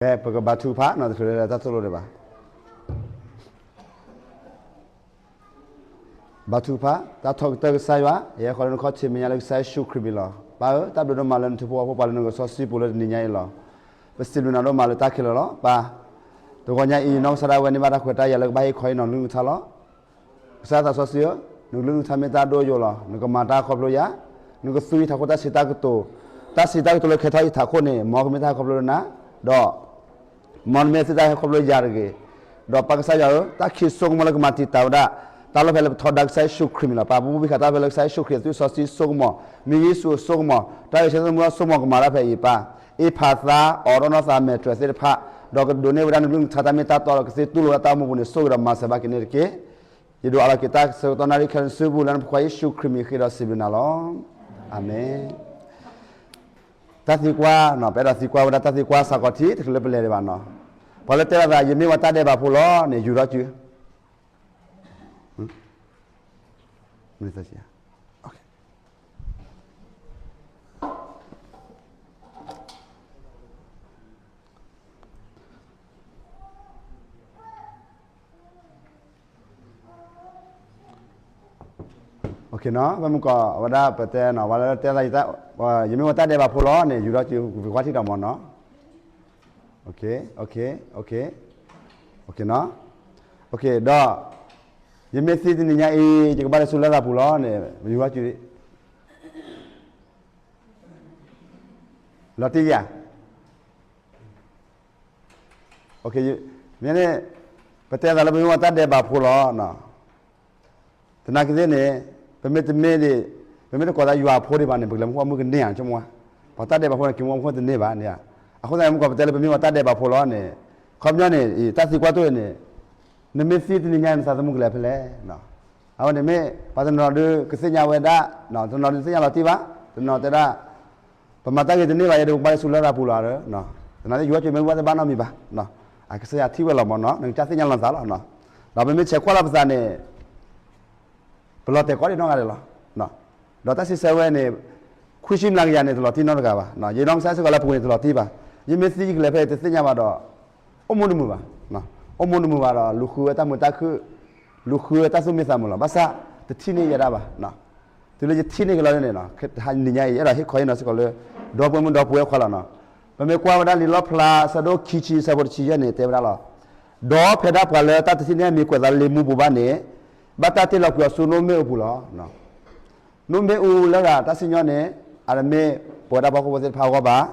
ဖဲပကဘါထုကဖၣ်နီၤ တချုးလၢတၢ်သိၣ်လိဒံးဘၣ်. ဘါထုကဖၣ်. တၢ်ထီကတၢၢ်ကစၢ်ယွၤ, ယဟဲဃီၤလၢနခီၣ်ထံးမဲာ်ညါလၢကစၢ်ယ့ၣ်ၡူးခရံာ်မံၤလီၤ. ပၢ်ဧၢ, တၢ်ဘျုးဒိၣ်မးလၢနထူဖိဝဲဖိပှၤလၢနကစီဆှံပူၤလၢတနံၤညါအံၤလီၤ. ပစံးဘျုးနၤဒိၣ်မးလၢတၢ်ခဲလၢာ်လီၤ. ပၢ်, တဂီၤညါအံၤ နီၢ်ကစၢ်ဒၣ်ဝဲန့ၢ်ဘၣ်တၢ်ခွဲးတၢ်ယာ်လၢကဘၣ်ဟ့ၣ်ခီဟ့ၣ်နီၤ နကလုၢ်နကထါလီၤ. ကစၢ်သးစီဆှံဧၢ, နကလုၢ်နကထါမ့ၢ်တၢ်ဒိၣ်ယိာ်လီၤ. နကမၤတၢ်ခီဖျိယၤ, နကသူယထးခိၣ်တၢ်စံးတၢ်ကတိၤ, တၢ်စံးတၢ်ကတိၤလၢကဟဲထီၣ်ယထးခိၣ်န့ၣ် မ်ကမ့ၢ်တၢ်ခီဖျိလၢနၤ, ဒီး မ်နမ့ၢ်သုတၢ်ဟဲခီဖျိယၤတဂ့ၤ. ဒီးပၢ်ကစၢ်ယွၤဧၢ, တၢ်ခံးစိကမီၤလၢကမၤတံာ်တာ်ဝဲဒၣ် တၢ်လီၢ်ဖဲလၢပထီဒါကစၢ်ယ့ၣ်ၡူးခရံာ်မံၤလီၤ. ပၢ်ပဘူၣ်ဘံၣ်ဃာ်တၢ်ဖဲလၢကစၢ်ယ့ၣ်ၡူးခရံာ်အသွံၣ်စီဆှံစိကမီၤ, မ့ၢ်ယ့ၣ်ၡူးအစိကမီၤ, တၢ်ဂဲၤဆၢထၢၣ်သမူအစိကမီၤကမၤတၢ်ဖဲအံၤပၢ်, အ့ၣ်ဖးသါ အိးထီၣ်နီၢ်သးမဲာ်တြဲၤသ့ၣ်တဖၣ်, ဒီးကဒိးန့ၢ်ဝဲဒၣ်နကလုၢ်နကထါတၢ်မ့ၢ်တၢ်တီဒီးကသ့တူၢ်လိာ်ဝဲဒၣ်တၢ်အိၣ်မူအပူၤန့ၣ် ဆိၣ်ဂ့ၤဒီးမၤစၢၤဘၣ်က့ၤန့ၣ်တက့ၢ်. ယဒိးအးလီၤက့ၤတၢ်ဆၢကတီၢ်နၣ်ရံၣ်ခဲလၢာ်န့ၣ်ဆူပူၤလၢနဖိခွါယ့ၣ်ၡူးခရံာ်မံၤဃ့ဒီးစံးဘျုးနၤလီၤ. အၤမ့ၣ်. တၢ်သံကွၢ်နီၤ, ပအဲၣ်ဒိးသံကွၢ်ဝဲဒၣ်တၢ်သံကွၢ်စးကီးထံ တချုးလၢပလဲၤဒံးဘၣ်နီၤ. ပှၤလၢတဲလိာ်သး ယမ့ၢ်ဝဲတၢ်ဒဲးဘးဖိလီၤန့ၣ် ယူၤထီၣ်စု နီၤ, ဘၣ်မနုၤဃိ အဝဲဒၣ်ပတဲနီၤ, ပှၤလၢတဲသး ယမ့ၢ်ဝဲတၢ်ဒဲးဘးဖိလီၤန့ၣ် ယူၤထီၣ်စု ကဝံၤကွၢ်ထံၣ်ဒီးမ့ၢ်နီၤ. ဒီး ယမ့ၢ်သံတနံၤညါအံၤ ယကဘၣ်လဲၤဆူလရာ်ပူၤလီၤန့ၣ် ယူၤထီၣ်စု လီၤတံၢ်ဧါ. မ့ၢ်န့ၣ် ပတဲသးလၢပမ့ၢ်ဝဲတၢ်ဒဲးဘးဖိလီၤ. သနာ်က့သ့ၣ်န့ၣ် ပမ့ၢ်တမ့ၢ်ဒံး ပမ့ၢ်တကိးသးယွၤအဖိဒံးဘၣ်န့ၣ် ပကလဲၤမူခိၣ်မုၣ်ကန့ၢ်ဧါ ဆိကမိၣ်ဝဲ, ပှၤတၢ်ဒဲးဘးဖိန့ၣ် က့ၤမူခိၣ်တန့ၢ်ဘၣ်န့ၣ်ဧါ. အဃိသတးန့ၣ် မ့ၢ်ကီးပတဲလၢပမ့ၢ်ဝဲတၢ်ဒဲးဘးဖိလီၤန့ၣ် ခီပညီန့ၣ် တၢ်သံကွၢ်တအိၣ်အံၤန့ၣ် နမ့ၢ်သံတနံၤညါ နသးသမူကလဲၤဖဲလဲၣ်. အဝဲန့ၣ်မ့ၢ် ပှၤတနီၤဒုးကသ့ၣ်ညါဝဲဒၣ်, တနီၤဒုးသ့ၣ်ညါလီၤတံၢ်ဘၣ်, တနီၤတဲဒၣ် ပမၤတၢ်ဂ့ၤတန့ၢ်ဘၣ် ယဲဒၣ်ပကဘၣ်လဲၤဆူလရာ်ပူၤလီၤ. သနာ်က့ ယူၤထီၣ်စုမ့ၢ်ဝဲတဘၣ်နီတမံၤဘၣ်. အကစၢ်ယွၤထံၣ်ဝဲလီၤမ့ၢ်နီၤ, နကစၢ်သ့ၣ်ညါလီၤနသးလီၤ. ဒီးပမ့ၢ်ဆဲးကွၢ်လီၤပသးန့ၣ် ပလီၤတဲာ်ကီးဒံးနီတဂၤဒံးလီၤ. ဒီးတၢ်စံးဆၢဝဲန့ၣ် ခွံဆံမျးကယၤန့ၣ် တလီၤတံၢ်နီတဂၤဘၣ်. ယနီၢ်ကစၢ်စ့ၢ်ကီးလၢပူၤန့ၣ် တလီၤတံၢ်ဘၣ်. ယမ့ၢ်သံယကလဲၤဖဲလဲၣ် ယတသ့ၣ်ညါဘၣ်ဒီး အိၣ်မူတမုာ်ဘၣ်. အိၣ်မူတမုာ်ဘၣ်ဒီး လူၤဃုဝဲတၢ်မုာ်တၢ်ခုၣ်, လူၤဃုဝဲတၢ်သူၣ်မံသးမုာ်လီၤ. ဘၣ်ဆၣ် တထံၣ်န့ၢ်ယဲဒၣ်ဘၣ်. တုၤလၢယထံၣ်န့ၢ်က့ၤလီၤန့ၣ် တနံၤညါအံၤ ယအဲၣ်ဒိးဟ့ၣ်ခီဟ့ၣ်နီၤစ့ၢ်ကီးလၢ ဒီပုၢ်ဝဲၢ်မုၣ်ဒီပုၢ်ဝဲၢ်ခွါလီၤ. ပမ့ၢ်ကွၢ်ဝဲဒၣ်လံာ်လီၣ်ဖျါ အဆၢဒိၣ်ခံဆံ အဆၢဖိတဆံယဲၢ်န့ၣ် တဲဝဲဒၣ်လီၤ. ဒီးဖဲဒၣ်ပှၤလၢတၢ်တထံၣ်န့ၢ်မံၤကွဲးသးလၢလံာ်မူပူၤဘၣ်န့ၣ် ဘၣ်တၢ်တ့ၢ်လီၤကွံာ်အီၤဆူနိၣ်မ့ၣ်အူပူၤလီၤ. နိၣ်မ့ၣ်အူလၢဂၤတၢ်စံၣ်ညီၣ်န့ၣ် အတမ့ၢ်ပဝဲဒၣ်ပှၤဟီၣ်ခိၣ်ဖိသ့ၣ်တဖၣ်အဂီၢ်ဘၣ်.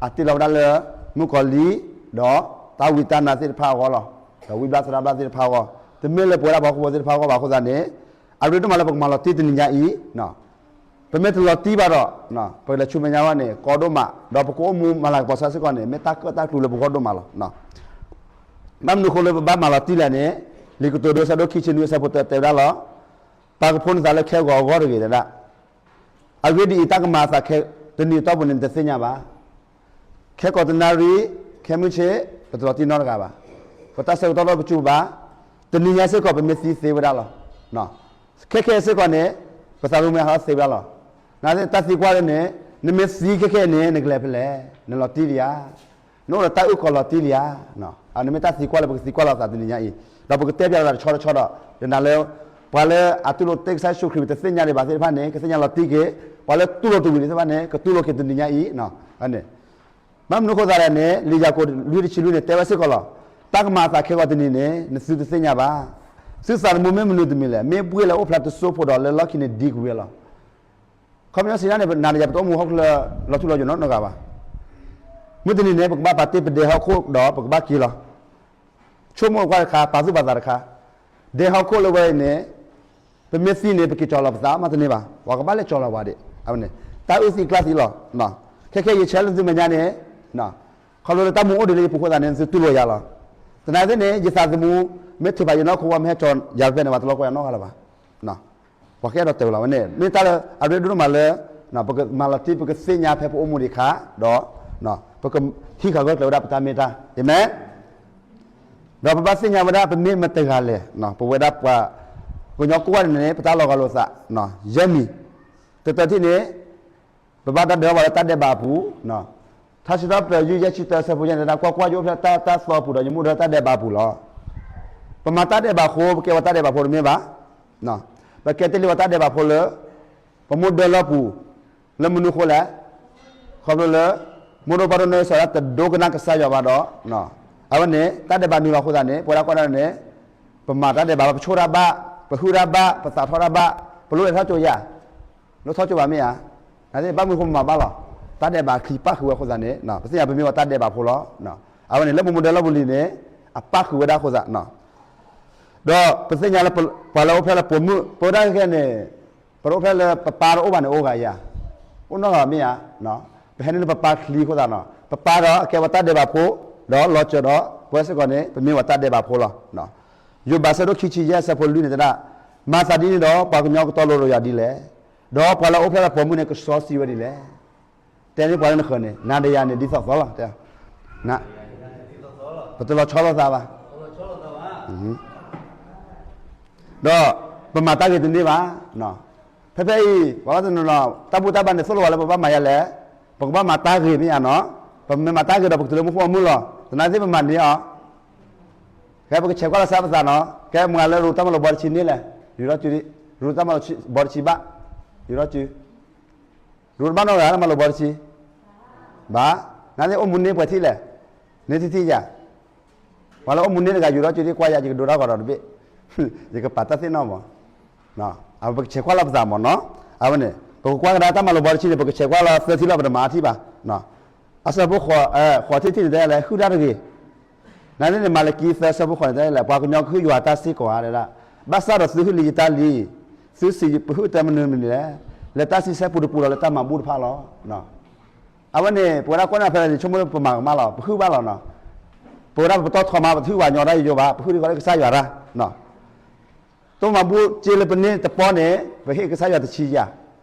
အတ့ၢ်လီၤဝဲဒၣ်လၢ မုၣ်ကီၤလံၢ် ဒီးတၢ်ဝံတၢ်နါသ့ၣ်တဖၣ်အဂီၢ်လီၤ. ဒီးဝံဘျၣ်သရၣ်ဘျၣ်သ့ၣ်တဖၣ်အဂီၢ်, တမ့ၢ်လၢပဝဲဒၣ်ပှၤဟီၣ်ခိၣ်ဖိသ့ၣ်တဖၣ်အဂီၢ်ဘၣ်. အဃိသတးန့ၣ် အရ့ဒိၣ်မးလၢပကမၤလီၤတံၢ်တနံၤညါအံၤ ပမ့ၢ်တလီၤတံၢ်ဘၣ်ဒီး ပကလဲၤဆူမဲာ်ညါဝဲန့ၣ် ကီဒိၣ်မး, ဒီးပကအိၣ်မူမၤလၤကပီၤဆၢစ့ၢ်ကီးန့ၣ် မ့ၢ်တၢ်ကၢၣ်တၢ်ကျူလၢပဂီၢ်ဒိၣ်မးလီၤ. ဘၣ်မနုၤအဃိလၢပဘၣ်မၤလီၤတံၢ်လဲၣ်န့ၣ် လံာ်ကတိၤဒိအဆၢဒိၣ်ခံဆံနွံအဆၢဖိတၢတဲဝဲဒၣ်လီၤ. ပာ်ကဖိနသးလၢခဲဂီၤအဂီၢ်တဂ့ၤ တဲဒၣ်. အဂ့ၢ်ဒ်အံၤ, တၢ်ကမၤအသးခဲတနံၤအတီၢ်ပူၤန့ၣ် နတသ့ၣ်ညါဘၣ်. ခဲကိးတနၣ်ရံၣ်, ခဲမုၢ်ဆ့ၣ်, ပတလီၤတံၢ်နီတဂၤဘၣ်. ပတၢ်ဆၢကတီၢ်ဒီးပစူၢ်ဘၣ်, တနံၤညါစ့ၢ်ကီး ပမ့ၢ်သံသ့ဝဲဒၣ်လီၤ. ခဲခဲစ့ၢ်ကီးန့ၣ် ပသးသမူမ့ၢ်ဟးထီၣ်သ့ဝဲဒၣ်လီၤ. နသ့ၣ်တၢ်သံကွၢ်လၢန့ၣ်, နမ့ၢ်သံခဲခဲအံၤန့ၣ် နကလဲၤဖဲလဲၣ်, နလီၤတံၢ်လံဧါ. နအိၣ်ဒီးတၢ်အုၣ်ကီၤလီၤတံၢ်လံဧါ. အန့ၣ်မ့ၢ်တၢ်သံကွၢ်လၢပကသံကွၢ်လီၤသးတနံၤညါအံၤ, ဒီးပကတဲပၠးလီၤသးတဆီတဆီဒီး ယနာ်လၢ ပှၤလၢအတူၢ်လိာ်တ့ၢ်ကစၢ်ယ့ၣ်ၡူးခရံာ် တသ့ၣ်ညါဒံးဘၣ်သ့ၣ်တဖၣ်န့ၣ် ကသ့ၣ်ညါလီၤတံၢ်က့ၤ, ပှၤလၢတူၢ်လိာ်တဝံၤလံသ့ၣ်တဖၣ်န့ၣ် ကတူၢ်လိာ်က့ၤတနံၤညါအံၤ. ဘၣ်မနုၤအဃိသတးလဲၣ်န့ၣ် လံာ်ယၤကိာ်လွံၢ်တဆံလွံၢ်န့ၣ် တဲဝဲစ့ၢ်ကီးလီၤ. တၢ်ကမၤအသးခဲဂီၤတနံၤန့ၣ် နသုတသ့ၣ်ညါဘၣ်. သုသးသမူမ့ၢ်မနုၤတမံၤလဲၣ်, မ့ၢ်ဘှ့ၣ်လၢအိၣ်ဖျါတစိၢ်ဖိဒီး လၢလီၢ်ခံန့ၣ်ဒံကွံာ်ဝဲလီၤ. ခီပညီစံးဒ်န့ၣ် ပနၤဒီးယၤ ပတအိၣ်မူဟီၣ်ခိၣ်ချၢလီၤထူလီၤယိာ်နီတဂၤဘၣ်. မုၢ်တနံၤန့ၣ် ပကဘၣ်ပာ်တ့ၢ်ပဒဲဟီၣ်ခိၣ်ဒီးပကဘၣ်က့ၤလီၤ. ဆိကမိၣ်ကွၢ်တခါ, ပာ်သူၣ်ပာ်သးတခါ, ဒဲဟီၣ်ခိၣ်လၢဝဲအံၤန့ၣ် ပမ့ၢ်သံန့ၣ် ပက့ၤကၠီၤလီၤပသးမ့ၢ်တန့ၢ်ဘၣ်, ပှၤကဘၣ်လဲၤကၠီၤလီၤပှၤဒံး. အဝဲန့ၣ် တၢ်အုၣ်သံကျါသံလီၤ. ခဲခဲယဆဲးလၢသုမဲာ်ညါန့ၣ် ခီဖျိလၢတၢ်မူအိၣ်ဒံးလၢယပူၤအဃိသတးန့ၣ် သုတူၢ်လိာ်ယၤလီၤ. သနာ်က့န့ၣ် ယသးသမူ မ့ၢ်ထုးဖးယနီၢ်ခိဝဲ မ့ၢ်ဟဲကၠီၤယၤဖဲန့ၣ် ပှၤတလီၤကွၢ်ယၤနီတဂၤလၢၤဘၣ်. ပှၤကအဲၣ်ဒိးတဲဝဲလီၤဝဲန့ၣ် မ့ၢ်တၢ်လၢအရ့ဒိၣ်ဒိၣ်မးလၢ ပကမၤလီၤတံၢ် ပကသ့ၣ်ညါဖဲပအိၣ်မူဒံးအခါ ဒီး ပကဟံးဃာ်ဂၢၢ်ကျၢၤဝဲဒၣ်ပတၢ်မ့ၢ်တၢ်. အၤမ့ၣ်. ဒီးပဘၣ်သ့ၣ်ညါဝဲဒၣ် ပမ့ၢ်မတဂၤလဲၣ်, ပဝဲဒၣ်ပှၤကညီကိးဂၤဒဲးန့ၣ် ပတၢ်လီၤဂာ်လိာ်သး ယဲၢ်မံၤ. တတၢတထံၣ်န့ၣ် ပဘၣ်တၢ်ဒၢထီၣ်ပှၤလၢတၢ်ဒဲးဘးအပူၤ, ထါစံးထီၣ်ပတြၢၤ ယုၢ်ယဲၢ်ဆံသၢ ဆၢဖိယဲၢ်န့ၣ် တၢ်ကွၢ်ကွၢ် ယအိၣ်ဖျဲၣ်တၢ်တၢ်သီပူၤဒီး ယမူဒါတၢ်ဒဲးဘးပူၤလီၤ. ပမၤတၢ်ဒဲးဘးဖိ ပကဲဝဲတၢ်ဒဲးဘးဖိတမ့ၢ်ဘၣ်. ပကဲတ့ၢ်လံပတၢ်ဒဲးဘးဖိလၢ ပမူဒါလီၢ်ပူၤ လၢမနုၤအဃိလဲၣ်. ခီဖျိလၢ မိၢ်ဒိၣ်ပၢ်ဒိၣ်နီၢ်ကစၢ်ဒၣ်တဒိကနၣ်ကစၢ်ယွၤဘၣ်ဒီး အဝဲန့ၣ် တၢ်ဒဲးဘးနုာ်လီၤအဃိသတးန့ၣ် ပဝဲဒၣ်ကွၢ်ဒၣ်န့ၣ် ပမၤတၢ်ဒဲးဘးဘၣ် ပဆိၣ်တၢ်ဘၣ် ပဟုၣ်တၢ်ဘၣ် ပသးထီၣ်တၢ်ဘၣ် ပလိၣ်လဲၤထီၣ်ကၠိယၤ လိၣ်ထီၣ်ကၠိဘၣ်မ့ၢ်ဧါ. နသ့ၣ်ဘၣ်မနုၤအဃိမၤဘၣ်လီၤ. တၢ်ဒဲးဘးချံပၣ်ဃုာ်ဝဲအဃိသတးန့ၣ် ပသ့ၣ်ညါပမ့ၢ်ဝဲတၢ်ဒဲးဘးဖိလီၤ. အဝဲန့ၣ်လၢပမူဒါလီၢ်ပူၤလံန့ၣ် အပၣ်ဃုာ်ဝဲဒၣ်အဃိသတး ဒီးပသ့ၣ်ညါလၢ ပှၤလၢအိၣ်ဖျဲၣ်လၢပိာ်မုၣ် ပဝဲဒၣ်ခဲကဲန့ၣ် ပတအိၣ်ဖျဲၣ်လၢပပၢ်တအိၣ်ဘၣ်န့ၣ် အိၣ်ဂၤယၤ အိၣ်နီတဂၤမ့ၢ်ဧါ. ပဟဲန့ၢ်လၢပပၢ်ချံအဃိသတးနီၤ ပပၢ်ဒီးအကဲဝဲတၢ်ဒဲးဘးဖိ ဒီးလီၤစၢၤဒီး ပဝဲစ့ၢ်ကီးန့ၣ် ပမ့ၢ်ဝဲတၢ်ဒဲးဘးဖိလီၤ. ယိၤဘးဆၢဒိၣ်ခံဆံယဲၢ်ဆၢဖိလွံၢ်န့ၣ်တဲဒၣ်, မၤသးဒ်န့ၣ်ဒီး ပှၤကညီကတီၤလိၤဒီးယွၤဒ်လဲၣ်. ဒီးပှၤလၢအိၣ်ဖျဲၣ်လၢပိာ်မုၣ်န့ၣ် ကစီဆှံဝဲဒ်လဲၣ်. တဲန့ၢ်ပှၤလၢနဃၢၤန့ၣ် နၤဒီးယၤန့ၣ်ဒ်သိးသိးလီၤ. ပတလီၤဆီလိာ်သးဘၣ်. ဒီးပမၤတၢ်ဂ့ၤတန့ၢ်ဘၣ်. ဖဲဖဲအံၤ ပှၤဘၣ်တနီၤနီၤ တၢ်ဘူၣ်တၢ်ဘါန့ၣ် သိၣ်လိဝဲလၢပဘၣ်မၤယၤလဲၣ်. ပကဘၣ်မၤတၢ်ဂ့ၤမ့ၢ်ဧါနီၤ. ပမ့ၢ်မၤတၢ်ဂ့ၤဒီး ပကတုၤလၢမူခိၣ်အမုၢ်လီၤ. သနာ်က့ပမၤန့ၢ်အီၤ ကဲပကဆဲးကွၢ်လီၤစၢ်ပသးနီၤ. ကဲမုၢ်ဂၤလၢရူးတၢ်မၤလိာ်ဘီတဆံန့ၣ်လဲၣ်. ယူၤထီၣ်စု, ရူးတၢ်မၤလိာ်ဘီတဆံဘၣ်. ယူၤထီၣ်စု, ရူးတဘၣ်နီတဂၤတၢ်မၤလိာ်ဘီတဆံ ဘၣ်. နာ်သ့ၣ်အိၣ်မူန့ၢ်ပှဲၤထံၣ်လဲၣ်. န့ၢ်ထံၣ်ထံၣ်ယၤ. ပှၤလၢအိၣ်မူန့ၢ်တဂၤယူၤထီၣ်စုဒ်ကွၢ်ယၤ ယကဒိတၢ်ဂီၤဒီးတဘ့ၣ်. ယကပာ်တၢ်သ့ၣ်နီၣ်မး. ပကဆဲးကွၢ်လီၤပသးမးနီၤ. အဝဲန့ၣ် ပကကွၢ်ကဒါတၢ်မၤလိာ်ဘီတဆံန့ၣ် ပကဆဲးကွၢ်လီၤသၢထံၣ်လီၤ ပတမၤအါထံၣ်ဘၣ်. အဆၢဖိဃိးထံၣ်တထံၣ်န့ၣ် တဲလဲၣ် ဟုၣ်တၢ်တဂ့ၤ. နာ်သ့ၣ်န့ၣ် မၤလကံသၢဆၢဖိဃိးန့ၣ် တဲလဲၣ် ပှၤကညီကဟုၣ်ယွၤတၢ်စ့ၢ်ကီးဧါတဲဒၣ်. ဘၣ်ဆၣ်ဒီးသုဟုၣ်လံယတၢ်လံ, သုစံးပဟုၣ်တၢ်မနုၤမနုၤလဲၣ်. လၢတၢ်စံးဆၢပူၤတပူၤလီၤ လၢတၢ်မၤဘူၣ်တဖၣ်လီၤ. အဝဲန့ၣ် ပဝဲဒၣ်ကွၢ်န့ၣ်ဖဲလဲၣ်န့ၣ် ဆိကမိၣ်လၢပမၤကမၣ်လီၤ ပဟုၣ်ဘၣ်လီၤနီၤ. ပဝဲဒၣ်ပတီၢ်ထီမး ပတဟုၣ်ပှၤကညီတၢ်ယိယိဘၣ် ပဟုၣ်ဒ်ကီးလၢကစၢ်ယွၤတၢ် တမၤဘူၣ်စ့လၢပန့ၢ်တပီန့ၣ် ပဟ့ၣ်ကစၢ်ယွၤတဆံယၤ.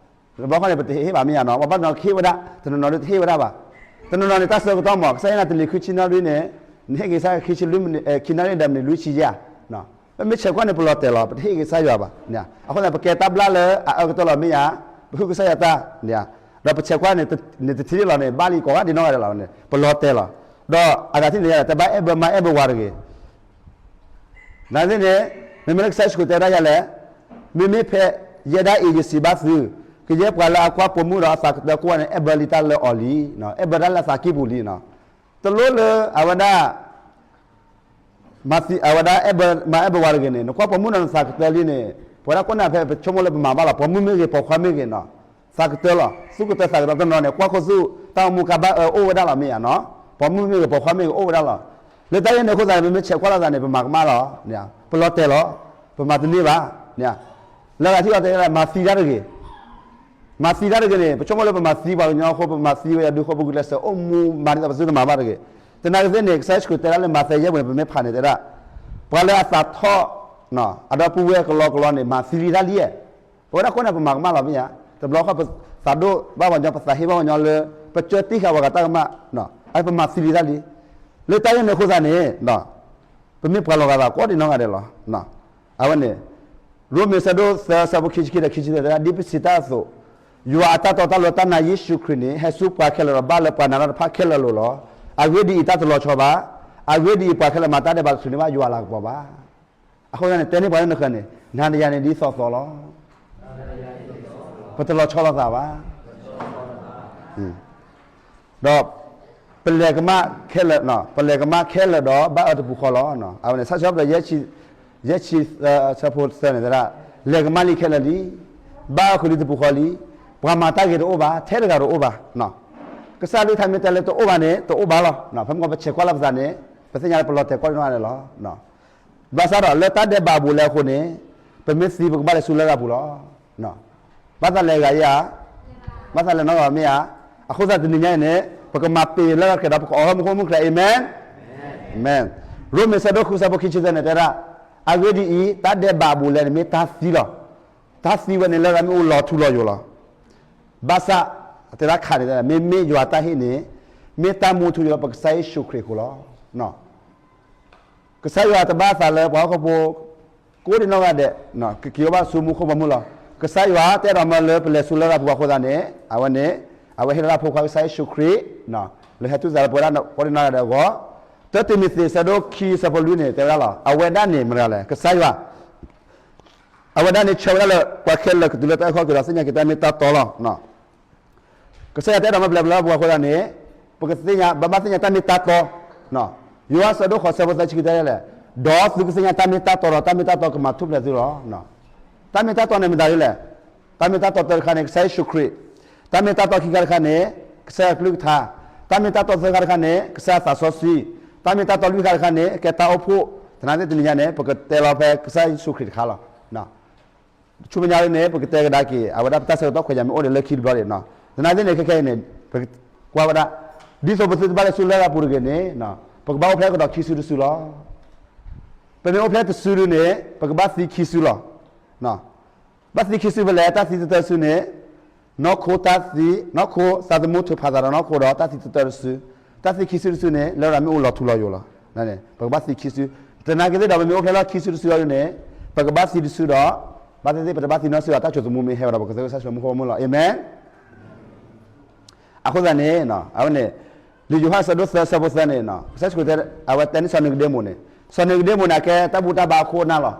တဘျီဃီန့ၣ် ပတဟ့ၣ်ဘၣ်မ့ၢ်ဧါနီၤ ပှၤဘၣ်နီၤကဟ့ၣ်ဝဲဒၣ် တနီၤနီၤဒ်တဟ့ၣ်ဝဲဒၣ်ဘၣ်. တနီၤနီၤန့ၣ် တၢ်ဆၢကတီၢ်မး ကစၢ်ယွၤနၤတလံၤခံဆံနီၣ်ဒ်န့ၣ် နဟ့ၣ်က့ၤကစၢ်ယွၤခံဆံလွံၢ် ခံနၣ်ရံၣ်ဒီးမနုၤ လွံၢ်ဆံယၤ. ပမ့ၢ်ဆဲးကွၢ်န့ၣ် ပလီၤတဲာ်လီၤ ပတဟ့ၣ်က့ၤကစၢ်ယွၤဘၣ်. အဃိသတး ပကဲတၢ်ဘျၣ်လၢအအၢကတၢၢ်လီၤမ့ၢ်ဧါ, ပဟုၣ်ကစၢ်ယွၤတၢ်န့ၣ်ဧါ. ဒီးပဆဲးကွၢ်န့ၣ် နတထံၣ်လီၤန့ၣ် ဘၣ်လံကိးဂၤဒ်နီၢ်ဂၤဒဲးလီၤန့ၣ် ပလီၤတဲာ်လီၤ. ဒီးအဂၤထံၣ်န့ၣ် တဘၣ်အဲၣ်ဘၢမါအဲၣ်ဘၢဝၤတဂ့ၤ နာ်သ့ၣ်န့ၣ် မ့မ့ၢ်လၢကစၢ်ယ့ၣ်ၡူးခရံာ်တဲဝဲဒၣ်ယၤလဲၣ်, မ့မ့ၢ်ဖဲယဲဒၣ်အံၤယစံးဘၣ်သု, ကယဲၢ်ပှၤလၢအကွၢ်ပိာ်မုၣ်ဒီးအသးကတၢၢ်ကိးဂၤန့ၣ် အဲၣ်ဘၢလံတၢ်လၢအီၤလံ, အဲၣ်ဘၢတၢ်လၢအသးကံၢ်ပူၤလံ. တလိၣ်လၢအဝဲဒၣ် အဝဲဒၣ်အဲၣ်ဘၢမါအဲၣ်ဘၢဝၤတဂ့ၤန့ၣ် နကွၢ်ပိာ်မုၣ်ဒီးနသးကတၢၢ်လံန့ၣ် ပဝဲဒၣ်ကွၢ်န့ၣ်ဖဲပဆိကမိၣ်လၢပမၤဘၣ်လီၤ ပိာ်မုၣ်မ့ၢ်ဂ့ၤ ပိာ်ခွါမ့ၢ်ဂ့ၤနီၤ, သးကတၢၢ်လီၤ သူၣ်ကတၢၢ်သးကတၢၢ်တနီၤန့ၣ် ကွၢ်ခိၣ်သူၣ် တၢ်အိၣ်မူကဘၣ်အၢအိၣ်ဝဲဒၣ်လီၤမ့ၢ်ဧါနီၤ, ပိာ်မုၣ်မ့ၢ်ဂ့ၤ ပိာ်ခွါမ့ၢ်ဂ့ၤ အိၣ်ဝဲဒၣ်လီၤ. လၢတၢ်ဂ့ၢ်န့ၣ်အဃိသတးန့ၣ် ပမ့ၢ်ဆဲးကွၢ်လိာ်သးန့ၣ် ပမၤကမၣ်လီၤ, ပလီၤတဲာ်လီၤ, ပမၤတန့ၢ်ဘၣ်, လၢဂၤထံၣ်အီၤတဲလၢ မၤသံတၢ်တဂ့ၤ မၤသံတၢ်တဂ့ၤန့ၣ် ပဆိကမိၣ်လၢပမၤသံပှၤကညီအဃိ ပမၤသံဝဲဒၣ်ဒုးဃိ ပဂုာ်ကျဲးစၢးအိၣ်မူမၤဒ်သိးပသုတမၤဘၣ်တဂ့ၤ. သနာ်က့သ့ၣ်န့ၣ် ကစၢ်ယ့ၣ်ၡူးခရံာ်တဲဒၣ်လၢမးသဲယဲၢ်ပူၤန့ၣ် ပမ့ၢ်ဖးန့ၣ်တဲဒၣ် ပှၤလၢအသးထီၣ် အဒီပုၢ်ဝဲၢ်ကလီကလီန့ၣ် မၤသံလံတၢ်လံဧါ. ပဝဲဒၣ်ဃိန့ၣ် ပမၤကမၣ်လီၤမ့ၢ်ဧါ. တဘျီဃီပသးဒိၣ်ဘၣ်ပှၤကညီ ပသးဟ့ဘၣ်ပှၤကညီလၢ ပကၢတံၢ်ဃာ်ပှၤဂၤတၢ်ကမၣ် အပမၤသံလံတၢ်လံ. လၢတၢ်ဂ့ၢ်န့ၣ်အဃိသတးန့ၣ် ပမ့ၢ်ပှၤလီၤဂာ်သးကိးဒံးနီၢ်ဂၤဒဲးလီၤ. အဝဲန့ၣ် ရိမ့ၤဆၢဒိၣ်သၢဆၢဖိခံဆံခံဒီးခံဆံသၢ တဲဒၣ် ဒ်ပစံးတၢ်အသိး, ယွၤအတၢ်တီတၢ်လိၤတၢ်နာ်ယ့ၣ်ၡူးခရံာ်န့ၣ် ဟဲဆူပှၤခဲလၢာ်ဒီးဘၣ်လၢပှၤနၤတၢ်တဖၣ်ခဲလၢာ်အလိၤလီၤ. အဂ့ၢ်ဒ်အံၤ တၢ်တလီၤဆီဘၣ်. အဂ့ၢ်ဒ်အံၤ ပှၤခဲလၢာ်မၤတၢ်ဒဲးဘးကတုၤန့ၣ်ဘၣ်ယွၤလၤကပီၤဘၣ်. အဃိသတးန့ၣ် တဲန့ၢ်ပှၤလၢနဃၢၤန့ၣ် နၤဒီးယၤန့ၣ်ဒ်သိးသိးလီၤ. ပတလီၤဆီလိာ်သးဘၣ်. ဒီးပလဲၤကမၣ်ခဲလၢာ်, ပလဲၤကမၣ်ခဲလၢာ်ဒီးဘၣ်အၢတပူၤဃီလီၤ. အဝဲန့ၣ် ဆၣ်ဆၢပတြၢၤ ယဲၢ်ဆံသၢ ဆၢဖိသၢန့ၣ်တဲဒၣ်, လဲၤကမၣ်လံခဲလၢာ်လံ, ဘၣ်အၢဃုာ်လံတပူၤဃီလံ, ပှၤမၤတၢ်ဂ့ၤတအိၣ်ဘၣ်, ထဲတဂၤတအိၣ်ဘၣ်. ကစၢ်အကလုၢ်ကထါမ့ၢ်တဲလၢတအိၣ်ဘၣ်န့ၣ် တအိၣ်ဘၣ်လီၤ. ဖဲမ့ၢ်ပဆဲးကွၢ်လၢပသးန့ၣ် ပသ့ၣ်ညါလၢပလီၤတဲာ်ကိးဒံးနီၢ်ဂၤဒဲးလီၤ. ဘၣ်ဆၣ်ဒီးလၢတၢ်ဒဲးဘးအပူၤလဲၣ်အဃိန့ၣ် ပမ့ၢ်သံပကဘၣ်လဲၤဆူလရာ်ပူၤလီၤ. ဘၣ်သးလဲၤဂၤယၤ, ဘၣ်သးလဲၤနီၢ်ဂၤမ့ၢ်ဧါ. အဃိသတးတနံၤညါအံၤန့ၣ် ပကမၤပ့ၤလရာ်တက့ၢ်ဒီး ပကအီၣ်မူခိၣ်မူၣ်ချၢ အၤမ့ၣ်, အၤမ့ၣ်. ရိမ့ၤဆၢဒိၣ်ဃုဆၢဖိခံဆံသၢန့ၣ်တဲဒၣ်, အဂ့ၢ်ဒ်အံၤ တၢ်ဒဲးဘးအပူၤလဲၣ်န့ၣ် မ့ၢ်တၢ်သံလီၤ. တၢ်သံဝဲန့ၣ် လရာ်မ့ၣ်အူလီၤထူလီၤယိာ်လီၤ. ဘၣ်ဆၣ် တဲဒၣ်ခးန့ၣ် မ့မ့ၢ်ယွၤတၢ်ဟ့ၣ်န့ၣ် မ့ၢ်တၢ်မူထူယိာ်လီၤ ပကစၢ်ယ့ၣ်ၡူးခရံာ်အဃိလီၤ. ကစၢ်ယွၤတဘၣ်သးလၢပှၤဟီၣ်ခိၣ်ဖိ ကိးဒံးနီၢ်ဂၤဒဲး ကက့ၤအိၣ်ဘၣ်ဆူမူခိၣ်ဘီမုၢ်လီၤ. ကစၢ်ယွၤတအဲၣ်ဒိးမၢလၢပလဲၤဆူလရာ်ပူၤအဃိသတးန့ၣ် အဝဲန့ၣ် အဝဲဟ့ၣ်လၢတၢ်ဖိခွါကစၢ်ယ့ၣ်ၡူးခရံာ် လၢဟဲတူၢ်သးလၢပဝဲဒၣ်ကိးဒံနီၢ်ဂၤဒဲးအဂီၢ်, တၢတံၤမသ့း ဆၢဒိၣ်ခံ ဆၢဖိလွံၢ်န့ၣ် တဲဝဲဒၣ်လီၤ. အဝဲဒၣ်န့ၣ်မတၤတဂၤလဲၣ်, ကစၢ်ယွၤ အဝဲဒၣ်န့ၣ် ဆၢဝဲဒၣ်လၢ ပှၤခဲလၢာ်ကတုၤလၢတၢ်အုၣ်ခီၣ်က့ၤဒီး သ့ၣ်ညါက့ၤတၢ်မ့ၢ်တၢ်တီလီၤ. ကစၢ်ယွၤတအဲၣ်ဒိးမၤပျဲပျဲလၢပှၤအဃိသတးန့ၣ်, ပကသ့ၣ်ညါ, ပဘၣ်သ့ၣ်ညါတၢ်မ့ၢ်တၢ်တီ. ယိၤဟၣ်ဆၢဒိၣ်ဃိး ဆၢဖိသၢဆံဃု တဲဒ်လဲၣ်, ဒီးသုကသ့ၣ်ညါတၢ်မ့ၢ်တၢ်တီဒီး တၢ်မ့ၢ်တၢ်တီကမၤထူၣ်ဖျဲးသုလီၤ. တၢ်မ့ၢ်တၢ်တီန့ၣ်မတၤဒ်လဲၣ်. တၢ်မ့ၢ်တၢ်တီတၢတခါန့ၣ် ကစၢ်ယ့ၣ်ၡူးခရံာ်, တၢ်မ့ၢ်တၢ်တီခံခါတခါန့ၣ် ကစၢ်ယွၤကလုၢ်ကထါ, တၢ်မ့ၢ်တၢ်တီသၢခါတခါန့ၣ် ကစၢ်ယွၤသးစီဆှံ, တၢ်မ့ၢ်တၢ်တီလွံၢ်ခါတခါန့ၣ် ကဲတၢ်အိၣ်ဖှိၣ်. သနာ်က့တနံၤညါန့ၣ် ပကတဲလီၤဖဲကစၢ်ယ့ၣ်ၡူးခရံာ်တခါလီၤ. ဆူမဲာ်ညါလၢန့ၣ် ပကတဲကဒါက့ၤ အဝဲဒၣ်ပတၢ်ဆၢကတီၢ်ခွဲးယာ်မ့ၢ်အိၣ်ဒီးလၢခံတဘျီန့ၣ်, သနာ်က့န့ၣ် ခဲခဲအံၤန့ၣ် ပကွၢ်ဝဲဒၣ်, ဒ်သိးပသုတဘၣ်လဲၤဆူလရာ်ပူၤတဂ့ၤန့ၣ်, ပကဘၣ်အိၣ်ဖျဲၣ်ကဒီးခံစုတစုလီၤ. ပမ့ၢ်အိၣ်ဖျဲၣ်တစုဒုန့ၣ် ပကဘၣ်သံခံစုလီၤ. ဘၣ်သံခံစုဖဲလဲၣ်, တၢ်သံတတၢတစုန့ၣ် နီၢ်ခိတၢ်သံ, နီၢ်ခိသးသမူထုးဖးသးဒီးနီၢ်ခိဒီး တၢ်သံတတၢတစု, တၢ်သံခံစုတစုန့ၣ် လရာ်မ့ၢ်အိၣ်လီၤထူလီၤယိာ်လီၤ. ပကဘၣ်သံခံစု, သနာ်က့သ့ၣ်ဒီး ပမ့ၢ်အိၣ်ဖျဲၣ်လၢခံစုတစုအံၤန့ၣ် ပကဘၣ်သံတစုဒီး, ဘၣ်သ့ၣ်သ့ၣ်ပတဘၣ်သံနီတစုဒီး တၢ်စိာ်သမူမ့ၢ်ဟဲဝဲဒီး ပကသဂၢၢ်ကစၢ်ယ့ၣ်ၡူးမူခိၣ်မူလီၤ. အၤမ့ၣ်. အဃိသတးန့ၣ် အဝဲန့ၣ် လံာ်ယိၤဟၣ်ဆၢဒိၣ်သၢ ဆၢဖိသၢန့ၣ် ကစၢ်ယ့ၣ်ၡူးခရံာ် အဝဲတဲန့ၢ်စီၤနံၤကဒ့မူးန့ၣ်, စီၤနံၤကဒ့မူးန့ၣ် အကဲတၢ်ဘူၣ်တၢ်ဘါအခိၣ်အနၢ်လီၤ.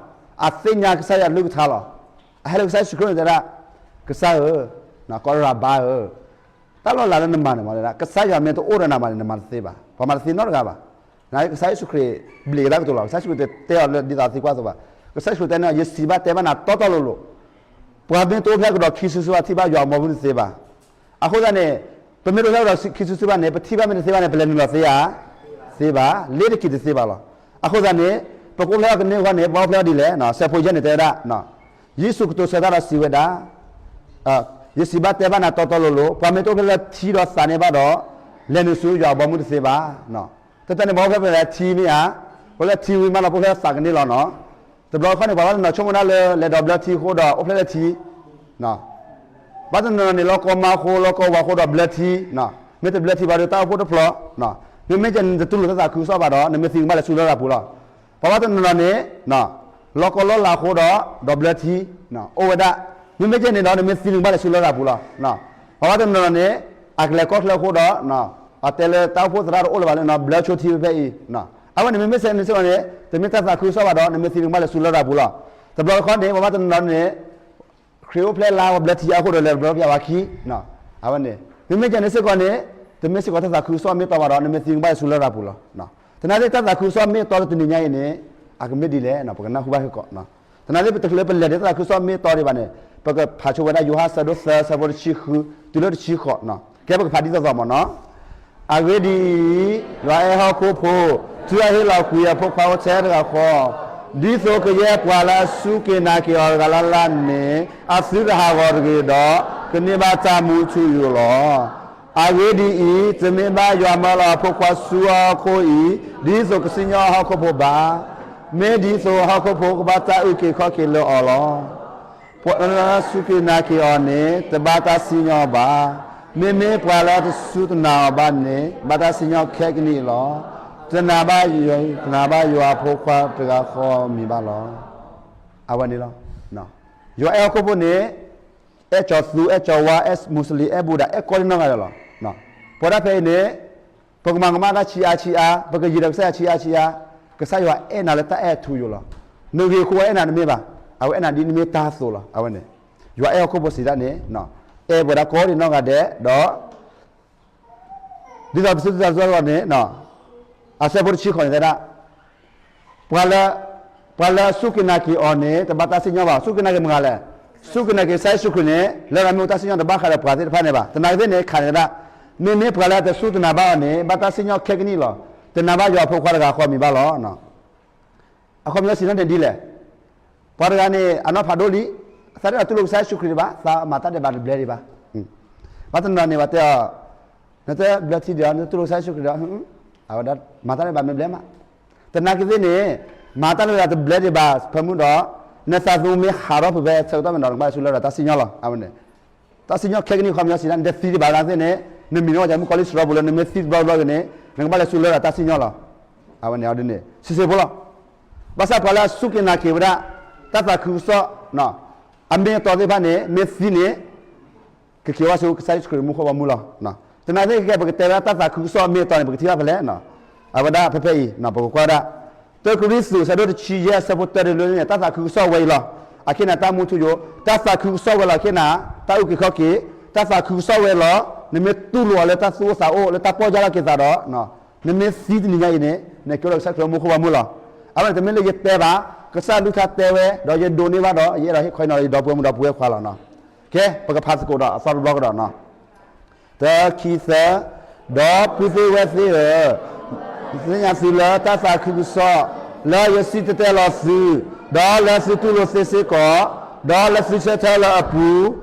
အသ့ၣ်ညါကစၢ်ယွၤကလုၢ်ကထါလီၤ. အဟဲလၢကစၢ်ယ့ၣ်ၡူးခရံာ်န့ၣ် တဲဒၣ်, ကစၢ်ဧၢ, ကီးရၤဘါဧၢ, တၢ်လီၢ်လၤလၢနမၤန့ၣ်မ့ၢ် ကစၢ်ယွၤမ့ၢ်တအိၣ်ဒီးနၤဘၣ်န့ၣ် နမၤတသ့ဘၣ်, ပှၤမၤတသ့နီတဂၤဘၣ်. ကစၢ်ယ့ၣ်ၡူးခရံာ် ဘျ့းကဒါကတိၤလီၤ. ကစၢ်ယ့ၣ်ၡူးခရံာ်တတဲအီၤလၢဒ်သိးသံကွၢ်အသိးဘၣ်. ကစၢ်ယ့ၣ်ၡူးခရံာ်တဲန့ၣ် ယစံးဘၣ်တဲဘၣ်နၤတီတီလိၤလိၤ, ပှၤမ့ၢ်တအိၣ်ဖျဲၣ်ကဒီးခံစုတစုဘၣ် ထံၣ်ဘၣ်ယွၤအဘီအမုၢ်တသ့ဘၣ်. အဃိသတးန့ၣ် ပမ့ၢ်တအိၣ်ဖျဲၣ်ကဒီးခံစုတစုဘၣ်န့ၣ် ပထံၣ်ဘၣ်မ့ၢ်တသ့ဘၣ်န့ၣ် ပလဲၤနုာ်လီၤသ့ဧါ, သ့ဘၣ်, လ့ၤတက့ၤတသ့ဘၣ်လီၤ. အဃိသတးန့ၣ် ပကအိၣ်ဖျဲၣ်ထီၣ်ကန့ၢ်အဂီၢ်န့ၣ် ပဘၣ်အိၣ်ဖျဲၣ်ထီၣ်ဒ်လဲၣ်. ဆၢဖိယဲၢ်န့ၣ်တဲဝဲဒၣ်, ယ့ၣ်ၡူးကတိၤဆၢတၢ်ဒီးစံးဝဲဒၣ်, ယစံးဘၣ်တဲဘၣ်နၤတီတီလိၤလိၤ, ပှၤမ့ၢ်တအိၣ်ဖျဲၣ်လၢထံဒီးသးန့ၣ်ဘၣ်ဒီး လဲၤနုာ်ဆူယွၤအဘီအမုၢ်တသ့ဘၣ်. တၢ်တဲန့ၣ် ပအိၣ်ဖျဲၣ်ဖဲလဲၣ်ထံမ့ၢ်ဧါ, ပအိၣ်ဖျဲၣ်ထံဝံၤမးလီၤ ပအိၣ်ဖျဲၣ်သးကန့ၢ်လီၤနီၤ. တဘျီတခီၣ်န့ၣ် ပှၤဘၣ်တနီၤဆိကမိၣ်ဒၣ်လၢ လဲၤဒိးဘျၢထံအဃိဒီး အိၣ်ဖျဲၣ်လၢထံ ဘၣ်တနီၤနီၤန့ၣ် လီၢ်ကီၢ်မါအဃိ လီၢ်ကီၢ်ဝါအဃိဒီးဘျၢထံ, မ့ၢ်တဘျၢထံဘၣ်ဒီးတၢ်အိၣ်ဖှိၣ်တဖျိ, မ့မ့ၢ်ကဲန့ၣ် နတတူၢ်လိာ်တၢ်သးခုကစီၣ်ဘၣ်ဒီး နမ့ၢ်သံနကဘၣ်လဲၤဆူလရာ်ပူၤလီၤ. ပှၤဘၣ်တနီၤနီၤန့ၣ် လီၢ်ကီၢ်လီၢ်လၤအဃိဒီး ဒိးဘျၢထံ, အိၣ်ဝဲဒၣ်, မ့မ့ၢ်ကဲန့ၣ်ဒီး နမ့ၢ်သံနကဘၣ်လဲၤဆူလရာ်ပူၤလီၤ. ပှၤဘၣ်တနီၤနီၤန့ၣ် အကလဲၤကီၢ်ချၢအဃိဒီး အတဲလၢတၢ်အိၣ်ဖှိၣ်သရၣ်တအိၣ်လၢၤဘၣ်လၢ ဘျၢဆိထံဖဲဖဲအံၤ, အဝဲန့ၣ်မ့မ့ၢ်စ့ၢ်န့ၣ်စ့ၢ်ကီးန့ၣ် တမ့ၢ်တၢ်သးခုကစီၣ်ဘၣ်ဒီး နမ့ၢ်သံနကဘၣ်လဲၤဆူလရာ်ပူၤလီၤ. တဘျီတခီၣ်န့ၣ် ပှၤဘၣ်တနီၤနီၤန့ၣ် ခရံာ်အိၣ်ဖျဲၣ်လၢပဘျၢထံအဃိဒီး လဲၤဘျၢဖဲအဝဲခံ, အဝဲန့ၣ် မ့မ့ၢ်ကဲန့ၣ်စ့ၢ်ကီးန့ၣ် တမ့ၢ်စ့ၢ်ကီးတၢ်သးခုကစီၣ်မ့ၢ်တီဘၣ်ဒီး နမ့ၢ်သံနကဘၣ်လဲၤဆူလရာ်ပူၤလီၤ. သနာ်က့တၢ်သးခုကစီၣ်မ့ၢ်တီလၢတနံၤညါအံၤန့ၣ် အကမ့ၢ်ဒ်လဲၣ် ပကနၢ်ဟူဘၣ်စ့ၢ်ကီး. သနာ်က့ပတချုးလၢပလဲၤဒ်တၢ်သးခုကစီၣ်မ့ၢ်တီဒံးဘၣ်န့ၣ် ပကဖးဆိဝဲဒၣ်ယိၤဟၣ်ဆၢဒိၣ်သၢ ဆၢဖိတဆံဃု တုၤလၢတဆံဃိး, ကဲပကဖးဒ်သိးသိးမ့ၢ်နီၤ. အဂ့ၢ်ဒ်အံၤ, ယွၤအဲၣ်ဟီၣ်ခိၣ်ဖိ, တုၤအဟ့ၣ်လီၤကွံာ်အဖိခွါအိၣ်ထဲတဂၤဃီ, ဒ်သိးကယဲၢ်ပှၤလၢအစူၢ်က့ၤနာ်က့ၤအီၤတဂၤလၢ်လၢ်န့ၣ် အသုတဟးဂီၤတဂ့ၤဒီး ကန့ၢ်ဘၣ်တၢ်မူထူယိာ်လီၤ. အဂ့ၢ်ဒ်အံၤ, တမ့ၢ်ဘၣ်ယွၤမၢလီၤအဖိခွါဆူဟီၣ်ခိၣ်အံၤ ဒ်သိးကစံၣ်ညီၣ်ဟီၣ်ခိၣ်ဖိဘၣ်, မ့ၢ်ဒ်သိးဟီၣ်ခိၣ်ဖိကဘၣ်တၢ်အုၣ်က့ၤခီၣ်က့ၤလၢအီၤလီၤ. ပှၤလၢအစူၢ်က့ၤနာ်က့ၤအီၤန့ၣ် တဘၣ်တၢ်စံၣ်ညီၣ်ဘၣ်, မ့မ့ၢ်ပှၤလၢအတစူၢ်တနာ်အီၤဘၣ်န့ၣ် ဘၣ်တၢ်စံၣ်ညီၣ်ခဲကနံၣ်အံၤလီၤ. တနာ်ဘၣ်ယွၤ, တနာ်ဘၣ်ယွၤအဖိခွါတဂၤဃီမံၤဘၣ်လီၤ. အဝဲန့ၣ်လီၤ. ယွၤအဲၣ်ဟီၣ်ခိၣ်ဖိန့ၣ် အဲၣ်ကၠီၤသူ, အဲၣ်ကၠီၤဝါ, အဲၣ်မူးစလ့ၣ်, အဲၣ်ဘူဒၤ, အဲၣ်ကိးဒံနီၢ်ဂၤဒဲးလီၤ. ပဝဲဒၣ်ဖဲအံၤန့ၣ် ပကမၤကမၣ်တၢ်ဆံးအါဆံးအါ, ပကယံၤဒီးကစၢ်ယွၤဆံးအါဆံးအါ, ကစၢ်ယွၤအဲၣ်နၤလၢတၢ်အဲၣ်ထူယိာ်လီၤ. နဂ့ၤအဃိ အဝဲအဲၣ်နၤတမ့ၢ်ဘၣ်, အဝဲအဲၣ်နၤဒ်နမ့ၢ်တၢ်သိးလီၤ. အဝဲန့ၣ် ယွၤအဲၣ်ဟီၣ်ခိၣ်ဖိစံးဒၣ်န့ၣ် အဲၣ်ပဝဲဒၣ်ကိးဒံနီၢ်ဂၤဒဲးဒီး ဒ်သိးပသုတသးခုကစီၣ်န့ၣ်, အဆၢဖိတဆံဃိးန့ၣ်တဲဒၣ်, ပှၤလၢ, ပှၤလၢအစူၢ်က့ၤနာ်က့ၤအီၤန့ၣ် တဘၣ်တၢ်စံၣ်ညီၣ်ဘၣ်. စူၢ်က့ၤနာ်က့ၤမတၤလဲၣ်. စူၢ်က့ၤနာ်က့ၤကစၢ်ယ့ၣ်ၡူးခရံာ်န့ၣ် လၢအမ့ၢ်တၢ်စံၣ်ညီၣ်တဘၣ်ဃးဒီးပှၤသ့ၣ်တဖၣ်န့ၣ်ဘၣ်. သနာ်က့သ့ၣ်န့ၣ် ခးန့ၣ်ဒၣ်, မ့မ့ၢ်ပှၤလၢအတစူၢ်တနာ်ဘၣ်အီၤန့ၣ် ဘၣ်တၢ်စံၣ်ညီၣ်ခဲကနံၣ်လီၤ. တနာ်ဘၣ်ယွၤအဖိခွါတဂၤဃီမံၤဘၣ်လီၤ. အခီပညီစံးထီၣ်န့ၣ်ဒ်လဲၣ်. ပှၤတဂၤန့ၣ် အနီၢ်ဖးဒိၣ်လံ, သးတတူၢ်လိာ်ကစၢ်ယ့ၣ်ၡူးခရံာ်ဒံးဘၣ်, သးမၤတၢ်ဒဲးဘးတဘျဲဒံးဘၣ်. ဘၣ်တနီၤန့ၣ် ပှၤတဲအီၤ, နတဘျၢထံဒံးဧါ, နတတူၢ်လိာ်ကစၢ်ယ့ၣ်ၡူးခရံာ်ဒီး, အဝဲဒၣ် မၤတၢ်ဒဲးဘးမ့ၢ်ဘျဲမး. သနာ်က့သ့ၣ်န့ၣ်, မၤတၢ်ဒဲးဘးတဘျဲဒံးဘၣ်, ဖဲမုၢ်ဒီး, နသးသမူမ့ၢ်ဟးထီၣ်ဖုးဖဲဆၢကတီၢ်မ့ၢ်ဒီး နကဘၣ်လဲၤဆူလရာ်တၢ်စံၣ်ညီၣ်လီၤ. အဝဲန့ၣ် တၢ်စံၣ်ညီၣ်ခဲကနံၣ်အခီပညီစံးဒၣ် နတသံဒံးဘၣ်သနာ်က့သ့ၣ်န့ၣ်, နမံၤန့ၢ်ဝဲဒၣ်မုၣ်ကီၤလံၢ်စရီပူၤလၢနမ့ၢ်သံတဘျီဘျီဂ့ၤန့ၣ်, နကဘၣ်လဲၤဆူလရာ်တၢ်စံၣ်ညီၣ်လီၤ. အဝဲန့ၣ်အီၤဒ်န့ၣ် စံးဆံးဖိလီၤ. ဘၣ်ဆၣ်ပှၤလၢအစူၢ်က့ၤနာ်က့ၤဝဲဒၣ် တၢ်သးခုကစီၣ် အမ့ၢ်အတီသ့ၣ်တဖၣ်န့ၣ် မ့ၢ်သံန့ၣ် ကက့ၤဝဲဆူကစၢ်ယ့ၣ်ၡူးခရံာ်မူခိၣ်ဘီမုၢ်လီၤ. တနာ်သ့ၣ်ကဲ ပကတဲဝဲဒၣ်တၢ်သးခုကစီၣ်အမ့ၢ်အတီန့ၣ် ပကထံၣ်ဘၣ်ဖဲလဲၣ်. အဝဲဒၣ်ဖဲဖဲအံၤ ပကကွၢ်ဝဲဒၣ် တၢကရံၣ်သူး ဆၢဒိၣ်တဆံယဲၢ် ဆၢဖိတၢတုၤလၢန့ၣ် တၢ်သးခုကစီၣ်ဝဲအံၤလီၤ. အခဲနၤတၢ်မူထူယိာ် တၢ်သးခုကစီၣ်ဝဲလီၤ. အခဲနၤ တၢ်အုၣ်က့ၤခီၣ်က့ၤ တၢ်သးခုကစီၣ်ဝဲလီၤ. နမ့ၢ်တူၢ်လိာ်အီၤလၢတၢ်သူၣ်အိၣ်သးအိၣ် လၢတၢ်ပီၢ်ယၢ်လီၤက့ၤသးဒီး နမ့ၢ်သံတနံၤညါအံၤန့ၣ် နကဲထီၣ်ကစၢ်ခရံာ်မူခိၣ်ဘီမုၢ်လီၤ. အဝဲန့ၣ်တမ့ၢ်လၢယတဲဘၣ်, ကစၢ်အကလုၢ်ကထါတဲဝဲ ဒီးယဒိးန့ၢ်ဘၣ်ဒီး ယအဲၣ်ဒိးဟ့ၣ်ခီနီၤလၢယဒီပုၢ်ဝဲၢ်မုၣ်ဒီပုၢ်ဝဲၢ်ခွါလီၤ. ကဲ ပကဖးသကိးဒီးအသီတဘျီကဒီးနီၤ. တၢ ခံ သၢ, ဒီပုၢ်သ့ၣ်ဝဲၢ်သ့ၣ်ဧၢ, သ့ၣ်ညါသုလၢတၢ်သးခုကစီၣ် လၢယစံၣ်တဲၤတဲလီၤသု, ဒီးလၢသုတူၢ်လိာ်သ့စ့ၢ်ကီး, ဒီးလၢသုဆၢထၢၣ်လၢအပူၤ,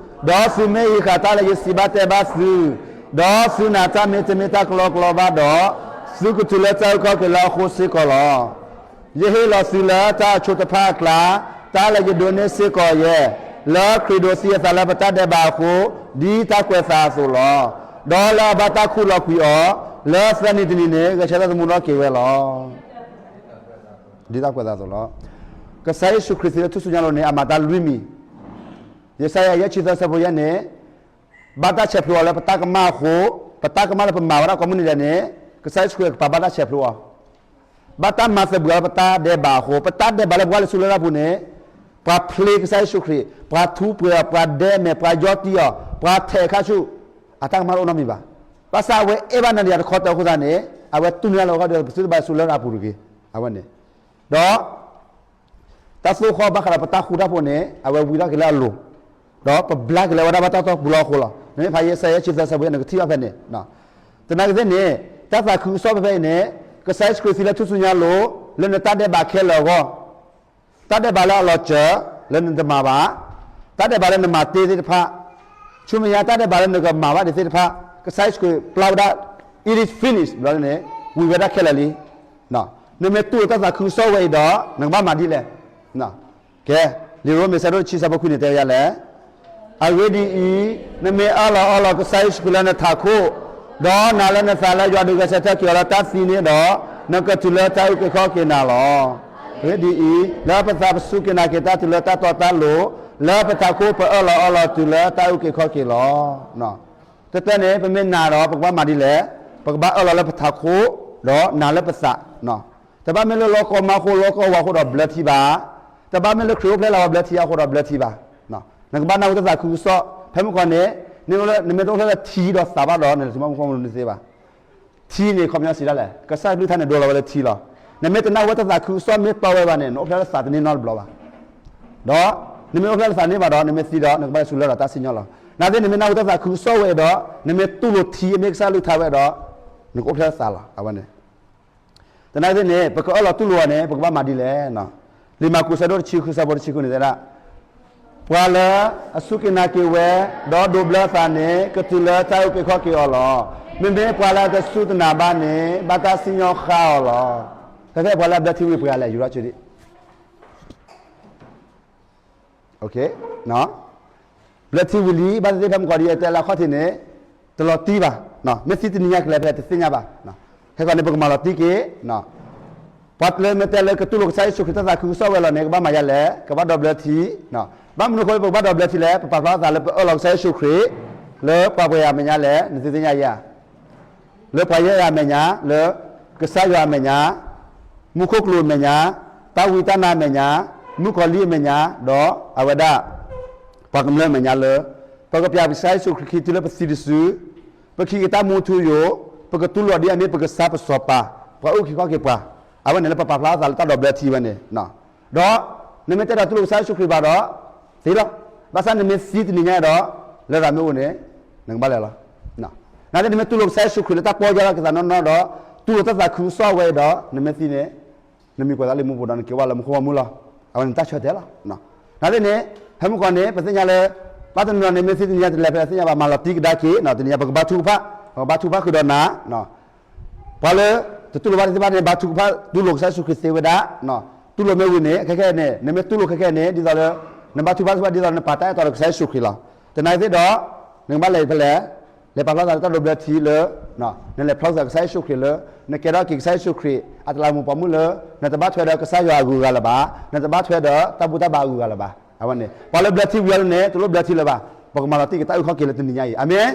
ဒီးသုမ့ၢ်ဟံးဃာ်တၢ်လၢယစံးဘၣ်တဲဘၣ်သု, ဒီးသုနာ်တၢ်မ့တမ့ၢ်တၢ်ကလီကလီဘၣ်ဒီး, သုကတုၤလၢတၢ်အုၣ်ခီၣ်က့ၤလၢအဃိစ့ၢ်ကီးလီၤ. ယဟ့ၣ်လီၤသုလၢတၢ်အဆိတဖၣ်အကျါ, တၢ်လၢယဒိးန့ၢ်စ့ၢ်ကီးယဲ, လၢခရံာ်ဒိးသံအသးလၢပတၢ်ဒဲးဘးအဃိ, ဒ်တၢ်ကွဲးသးအသိးလီၤ. ဒီးလၢအဘၣ်တၢ်ခူၣ်လီၤကွံာ်အီၤ, လၢသၢနံၤတနံၤန့ၣ် ဂဲၤဆၢထၢၣ်သမူထီၣ်က့ၤဝဲလီၤ. ဒ်တၢ်ကွဲးသးအသိးလီၤ. ကစၢ်ယ့ၣ်ၡူးခရံာ်သံလၢထူၣ်စုညါလိၤန့ၣ် အမၤတၢ်လွံၢ်မံၤ, ယၡါယၤ ယဲၢ်ဆံသၢ ဆၢဖိယဲၢ်န့ၣ် ဘၣ်တၢ်ဆဲးဖျိအီၤလၢပတၢ်ကမၣ်အဃိ, ပတၢ်ကမၣ်လၢပမၤဝဲဒၣ်ကိးမုၢ်နံၤဒဲးန့ၣ်, ကစၢ်ယ့ၣ်ၡူးခရံာ်ကပာ်ဘၣ်တၢ်ဆဲးဖျိအီၤ, ဘၣ်တၢ်မၤသဘှံးအီၤလၢပတၢ်ဒဲးဘးအဃိ, ပတၢ်ဒဲးဘးလၢပှၤလဲၤဆူလၢတၢ်ပူၤန့ၣ်, ပှၤဖျ့ကစၢ်ယ့ၣ်ၡူးခရံာ်, ပှၤထူပှဲၤအီၤ, ပှၤဒဲမဲာ်, ပှၤယီၢ်တံၢ်အီၤ, ပှၤထဲးခါဆူၣ်, အတၢ်ကမၣ်တအိၣ်နီတမံၤဘၣ်. ဘၣ်ဆၣ်အဝဲအဲၣ်ဘၣ်နၤဒီးယၤတခီတၢၤအဃိသတးန့ၣ်, အဝဲတူၢ်န့ၢ်လၢအဂီၢ်ဒီး ပသုတဘၣ်လဲၤဆူလၢတၢ်အပူၤတဂ့ၤ, အဝဲန့ၣ်, ဒီး တၢ်သိၣ်ဃီဘၣ်ဃးဒီးပတၢ်ဃူတၢ်ဖိးန့ၣ် အဝဲဝံထီၣ်က့ၤလၢအလိၤ, ဒီးပဘျါက့ၤလၢအဝဲဒၣ်ဘၣ်တၢ်တီပူၤလီၤအဃိလီၤ. နမ့ၢ်ဖးယဲၡါယၤ ယဲၢ်ဆံသၢ ဆၢဖိယဲၢ်န့ၣ် နကထံၣ်ဘၣ်ဖဲန့ၣ်, သနာ်က့သ့ၣ်န့ၣ်, တၢ်သးခုကစီၣ်ဖဲဖဲအံၤန့ၣ်, ကစၢ်ယ့ၣ်ၡူးခရံာ်သံလၢထူၣ်စုညါလိၤ, လၢနတၢ်ဒဲးဘးခဲလၢာ်အဂီၢ်, တၢ်ဒဲးဘးလၢအလီၤစၢၤ, လၢနတမၤဘၣ်, တၢ်ဒဲးဘးလၢနမၤတ့ၢ်သ့ၣ်တဖၣ်, ဆူမဲာ်ညါတၢ်ဒဲးဘးလၢနကမၤဘၣ်ဒံးသ့ၣ်တဖၣ်, ကစၢ်ယ့ၣ်ၡူးခရံာ်ပျၢ်ဝဲဒၣ်, it is finished ဘျီန့ၣ်, ဝံၤဝဲဒၣ်ခဲလၢာ်လံ. နမ့ၢ်တူၢ်လိာ်တၢ်သးခုကစီၣ်ဝဲအံၤဒီး နကဘၣ်မၤဒ်လဲၣ်. ကဲ, လံာ်ရိမ့ၤ ဆၢဒိၣ်တဆံ ဆၢဖိခွံန့ၣ် တဲဝဲဒ်လဲၣ်. အဂ့ၢ်ဒ်အံၤ, နမ့ၢ်အၢၣ်လီၤအီလီၤကစၢ်ယ့ၣ်ၡူးခရံာ်လၢနထးခိၣ်, ဒီးနာ်လၢနသးလၢယွၤဒုးဂဲၤဆၢထၢၣ်က့ၤအီၤလၢတၢ်သံန့ၣ်ဒီး, နကတုၤလၢတၢ်အုၣ်က့ၤခီၣ်က့ၤနၤလီၤ. အဂ့ၢ်ဒ်အံၤ, လၢပသးပစူၢ်က့ၤနာ်က့ၤတၢ်တုၤလၢတၢ်တီတၢ်လိၤ, လၢပထးခိၣ်ပအၢၣ်လီၤအီလီၤတုၤလၢတၢ်အုၣ်က့ၤခီၣ်က့ၤလီၤ. တၢ်တၢန့ၣ် ပမ့ၢ်နာ်ဒီး ပကဘၣ်မၤဒ်လဲၣ်, ပကဘၣ်အၢၣ်လီၤလၢပထးခိၣ်, ဒီးနာ်လၢပသး တဘၣ်မ့ၢ်လၢလီၢ်ကီၢ်မါအဃိ လီၢ်ကီၢ်ဝါအဃိဒီးဘျၢထံဘၣ်. တဘၣ်မ့ၢ်လၢခရံာ်အိၣ်ဖျဲၣ်လၢအဝဲဘျၢထံအဃိဒီးဘျၢထံဘၣ်. နကဘၣ်နၢ်ဟူတၢ်သးခုကစီၣ်, ဖဲမုၢ်ကီၢ်န့ၣ်, နမ့ၢ်တအိၣ်ဖျဲၣ်လၢထံဒီးသးဘၣ်ဒီး နလဲၤဆူမူခိၣ်မနုၤသ့ဘၣ်. ထံန့ၣ် ခီပညီစံးဒ်လဲၣ်, ကစၢ်ကလုၢ်ကထါန့ၣ် ဒိလီၤဝဲလၢထံလီၤ. နမ့ၢ်တနၢ်ဟူတၢ်သးခုကစီၣ်မ့ၢ်တီဝဲဘၣ်န့ၣ် နအိၣ်ဖျဲၣ်လၢသးတန့ၢ်နီတဘျီဘၣ်. ဒီးနမ့ၢ်အိၣ်ဖျဲၣ်လၢသးန့ၢ်ဘၣ်ဒီး နမ့ၢ်သံဒီး နကဘၣ်လဲၤဆူလၢၢ်ဒီးတၢ်စံၣ်ညီၣ်လီၤ. နာ်သက့ နမ့ၢ်နၢ်ဟူတၢ်သးခုကစီၣ်ဝဲအံၤဒီး နမ့ၢ်တူၢ်လိာ်ထံအမ့ၢ်ကစၢ်ကလုၢ်ကထါဝဲဒီး နကအိၣ်ဖျဲၣ်လၢသးလီၤ. အဝဲန့ၣ် တနာ်သက့န့ၣ် ပကအၢၣ်လီၤတူၢ်လိာ်အီၤန့ၣ် ပကဘၣ်မၤဒ်လဲၣ်. လံာ်မၢ်ကူး ဆၢဒိၣ်တဆံဃု ဆၢဖိတဆံဃုန့ၣ်တဲဒၣ်, ပှၤလၢအစူၢ်က့ၤနာ်က့ၤဝဲ, ဒီးဒိးဘျၢအသးန့ၣ် ကတုၤလၢတၢ်အုၣ်က့ၤခီၣ်က့ၤအီၤလီၤ. မ့မ့ၢ်ပှၤလၢအတစူၢ်တနာ်ဘၣ်န့ၣ် ဘၣ်တၢ်စံၣ်ညီၣ်ဃၣ်အီၤလီၤ. ဖဲဖဲပှၤလၢအဘျၢထံဝံၤပှဲၤဂၤလဲၣ်, ယူၤထီၣ်ဆူဒံး ဘျၢထံဝံၤလံ ဘၣ်သ့ၣ်သ့ၣ်ဖဲမုၢ်ကီၢ်ဒ်ယတဲလၢအခီၣ်ထံးန့ၣ် တလီၤတံၢ်ဘၣ်. မ့ၢ်သံတနံၤညါကလဲၤဖဲလဲၣ်တသ့ၣ်ညါဘၣ်. ခဲကီန့ၣ် ပကမၤလီၤတံၢ်က့ၤ ပှၤလၢမ့ၢ်တဲလၢကတူၢ်လိာ်ကစၢ်ယ့ၣ်ၡူးခရံာ်တၢ်သးခုကစီၣ်ဝဲလီၤန့ၣ် ကဘၣ်မၤယါလဲၣ်, ကဘၣ်ဒီးဘျၢထံ. ဘၣ်မနုၤအဃိလၢပကဘၣ်ဒီးဘျၢထံလဲၣ်, ပပာ်ဖျါထီၣ်သးလၢပအၢၣ်လီၤကစၢ်ယ့ၣ်ၡူးခရံာ် လၢပှၤပှဲၤဂၤအမဲာ်ညါလဲၣ်, နသုသ့ၣ်ညါယၤ လၢပှၤယဲၢ်ဂၤအမဲာ်ညါ, လၢကစၢ်ယွၤအမဲာ်ညါ, မူခိၣ်ကလူးအမဲာ်ညါ, တၢ်ဝံတၢ်နါအမဲာ်ညါ, မုၣ်ကီၤလံၢ်အမဲာ်ညါ, ဒီးအဝဲဒၣ် ပှၤကမျၢၢ်အမဲာ်ညါလၢ ပကပျၢ်ကစၢ်ယ့ၣ်ၡူးခရံာ်ခံတုၤလၢပသံတစု, ပကဟံးက့ၤတၢ်မူထူယိာ်, ပကတူၢ်လိာ်ဒ်အမ့ၢ်ပကစၢ်ပစီၤပၤ, ပှၤအုၣ်က့ၤခီၣ်က့ၤပှၤ, အဝဲန့ၣ်လၢပပာ်ဖျါထီၣ်သးလၢတၢ်ဒီးဘျၢထံဝဲန့ၣ် ဒီးနမ့ၢ်တအဲၣ်ဒိးတူၢ်လိာ်ကစၢ်ယ့ၣ်ၡူးခရံာ်ဘၣ်ဒီး သ့လီၤ. ဘၣ်ဆၣ်နမ့ၢ်သံတနံၤညါဒီး လရာ်မ့ၢ်အိၣ်န့ၣ် နကဘၣ်လဲၤလီၤ. နာ်သက့ နမ့ၢ်တူၢ်လိာ်ကစၢ်ယ့ၣ်ၡူးခရံာ်လၢတၢ်ပီၢ်ယၢ်လီၤက့ၤသးနီၢ်နီၢ်ဒီး တူၢ်လိာ်တၢ်သးခုကစီၣ်ဝဲအံၤဒီး နမ့ၢ်သံန့ၣ် နမံၤကွဲးသးလၢမူပူၤဒီး နက့ၤဝဲလၢမူခိၣ်ဘီမုၢ်လီၤ. အဝဲန့ၣ်တၢ်ဆၢတဲာ်လီၤ. နာ်သက့န့ၣ် ဖဲမုၢ်ကီၢ်န့ၣ် ပသ့ၣ်ညါလၢ ဘၣ်တနီၤန့ၣ် မ့ၢ်သံတနံၤညါတလဲၤဖဲလဲၣ်သ့ၣ်ညါဘၣ် မၤလီၤတံၢ်ကဒါက့ၤ, တနံၤညါပကဘါထုကဖၣ်, ပကဘါထုကဖၣ်ဃုာ်ဒီးနၤ ပှၤလၢတတူၢ်လိာ်ဘၣ်သ့ၣ်တဖၣ်န့ၣ် ဘါထုကဖၣ်တူၢ်လိာ်ကစၢ်ယ့ၣ်ၡူးခရံာ်သ့ဝဲဒၣ်, တူၢ်လိာ်မ့ၢ်ဝံၤန့ၣ် ခဲခဲအံၤန့ၣ် နမ့ၢ်တူၢ်လိာ်ခဲခဲအံၤန့ၣ် ဒ်သိးလၢ နဘါထုကဖၣ်သ့ၣ်တဖၣ်ဒ်သိးလၢနပာ်တၢ်အဲၣ်တီဒီးကစၢ်ယ့ၣ်ၡူးခရံာ်လီၤ. တနာ်သက့ဒီး နကဘၣ်လဲၤဖဲလဲၣ်, လဲၤပာ်ဖျါသးလၢတၢ်ဒီးဘျၢထံလၢ နလဲၤဖျါသးကစၢ်ယ့ၣ်ၡူးခရံာ်လၢ နကဲထီၣ်က့ၤကစၢ်ယ့ၣ်ၡူးခရံာ် အတလးမူးပိာ်မုၣ်လၢ နတဘၣ်ထွဲဒီးကစၢ်ယွၤအဂုၤအဂၤလၢၤဘၣ်, နတဘၣ်ထွဲဒီးတၢ်ဘူၣ်တၢ်ဘါအဂုၤအဂၤလၢၤဘၣ်. အဝဲန့ၣ် ပှၤလၢဘျၢထံဝံၤအီၤလၢန့ၣ် တလိၣ်ဘျၢထံလၢၤဘၣ်. ပကမၤလီၤတံၢ်က့ၤတၢ်အုၣ်ခီၣ်က့ၤလၢတနံၤညါအံၤ. အၤမ့ၣ်.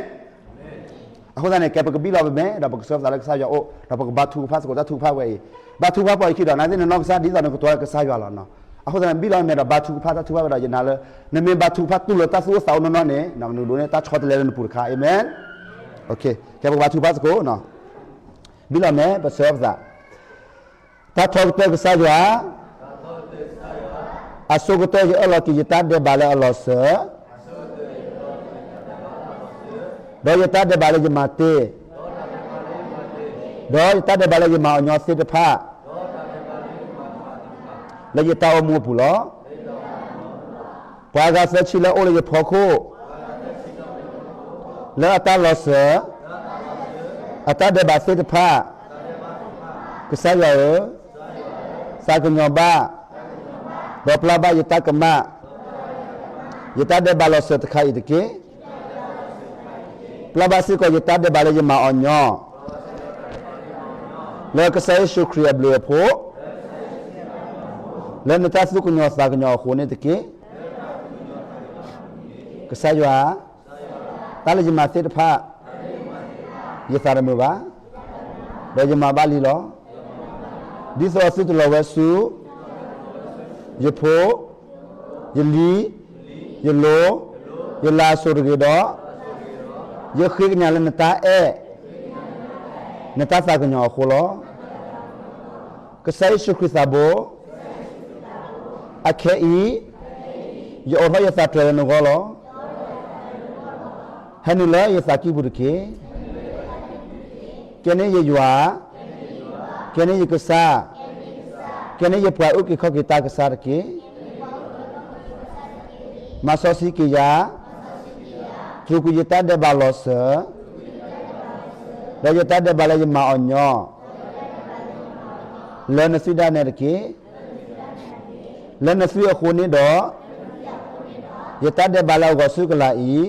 အဃိသတးန့ၣ် ကဲပကဘံၣ်လီၤပမဲာ် ဒီးပကဆှၢပသးလၢကစၢ်ယွၤအအိၣ် ဒီးပကဘါထုကဖၣ်သကိးတၢ်ထုကဖၣ်ဝဲအံၤ, ဘါထုကဖၣ်ပှၤအံၤခံဒီး နာ်သ့ၣ်နနီၢ်ကစၢ်ဒ်သိးနကတိၤလၢကစၢ်ယွၤလီၤနီၤ. အဃိသတးန့ၣ် ဘံၣ်လီၤမဲာ်ဒီးဘါထုကဖၣ်တၢ်ထုကဖၣ်ဝဲဒီး ယနာ်လၢ နမ့ၢ်ဘါထုကဖၣ်တူၢ်လိာ်တၢ်သူၣ်အိၣ်သးအိၣ်နီၢ်နီၢ်န့ၣ် နကဒိးန့ၢ်တၢ်ဆီတလဲလၢနပူၤတခါ, အၤမ့ၣ်. ကဲပကဘါထုကဖၣ်သကိးနီၤ. ဘံၣ်လီၤမဲာ် ပဆှၢပသး တၢ်ထီကတၢၢ်ကစၢ်ယွၤ, အဆိကတၢၢ်ယအၢၣ်လီၤက့ၤယတၢ်ဒဲးဘးလၢအလီၤစၢၤ, ဒီးယတၢ်ဒဲးဘးလၢယမၤတ့ၢ်, ဒီးယတၢ်ဒဲးဘးလၢယမၤအီၤညီသ့ၣ်တဖၣ် လၢယတၢ်အိၣ်မူအပူၤလီၤ. ပှၤဂၤသၢဆံလၢအအိၣ်လၢယဖီခိၣ် လၢအတၢ်လီၤစၢၤ အတၢ်ဒဲးဘးသ့ၣ်တဖၣ်, ကစၢ်ယွၤဧၢ, သးကညီၤဘၣ်, ဒီးပျၢ်ဘၣ်ယတၢ်ကမၣ်, ယတၢ်ဒဲးဘးလီၤစၢၤတခါအံၤတက့ၢ်. ပျၢ်ဘၣ်စ့ၢ်ကီးယတၢ်ဒဲးဘးလၢယမၤအီၤညီ လၢကစၢ်ယ့ၣ်ၡူးခရံာ်အဘျုးအဖှိၣ်, လၢနတၢ်သူၣ်ကညီၤသးကညီၤအဃိန့ၣ်တက့ၢ်. ကစၢ်ယွၤ, တၢ်လၢယမၤသ့ၣ်တဖၣ် ယသးတမုာ်ဘၣ်, ဒီးယမၤဘၣ်လံလီၤ. ဒ်သိးအသုတလီၤဝဲဆူ ယဖိ, ယလံၤ, ယလိၤ, ယလၤအစိၤတဂ့ၤဒီး, ယဃ့ကညးလၢနတၢ်အဲၣ်, နတၢ်သးကညီၤအဃိလီၤ. ကစၢ်ယ့ၣ်ၡူးခရံာ်သးဘိ, အခဲအံၤ, ယအိးထီၣ်ယသးတြဲၤလၢနဂီၢ်လီၤ. ဟဲနုာ်လၢယသးကံၢ်ပူၤတက့ၢ်. ကဲန့ၢ်ယယွၤ, ကဲန့ၢ်ယကစၢ်, ကဲန့ၢ်ယပှၤအုၣ်က့ၤခီၣ်က့ၤတၢ်ကစၢ်တက့ၢ်. မၤစီဆှံက့ၤယၤ, သူၣ်ကွံာ်ယတၢ်ဒဲးဘးလီၤစၢၤ, ဒီးယတၢ်ဒဲးဘးလၢယမၤအီၤညီ လၢနသွံၣ်ဒၣ်နဲတက့ၢ်. လၢနသွံၣ်အဃိန့ၣ်ဒီး, ယတၢ်ဒဲးဘးလၢအဂီၤဆူကလာ်အံၤ,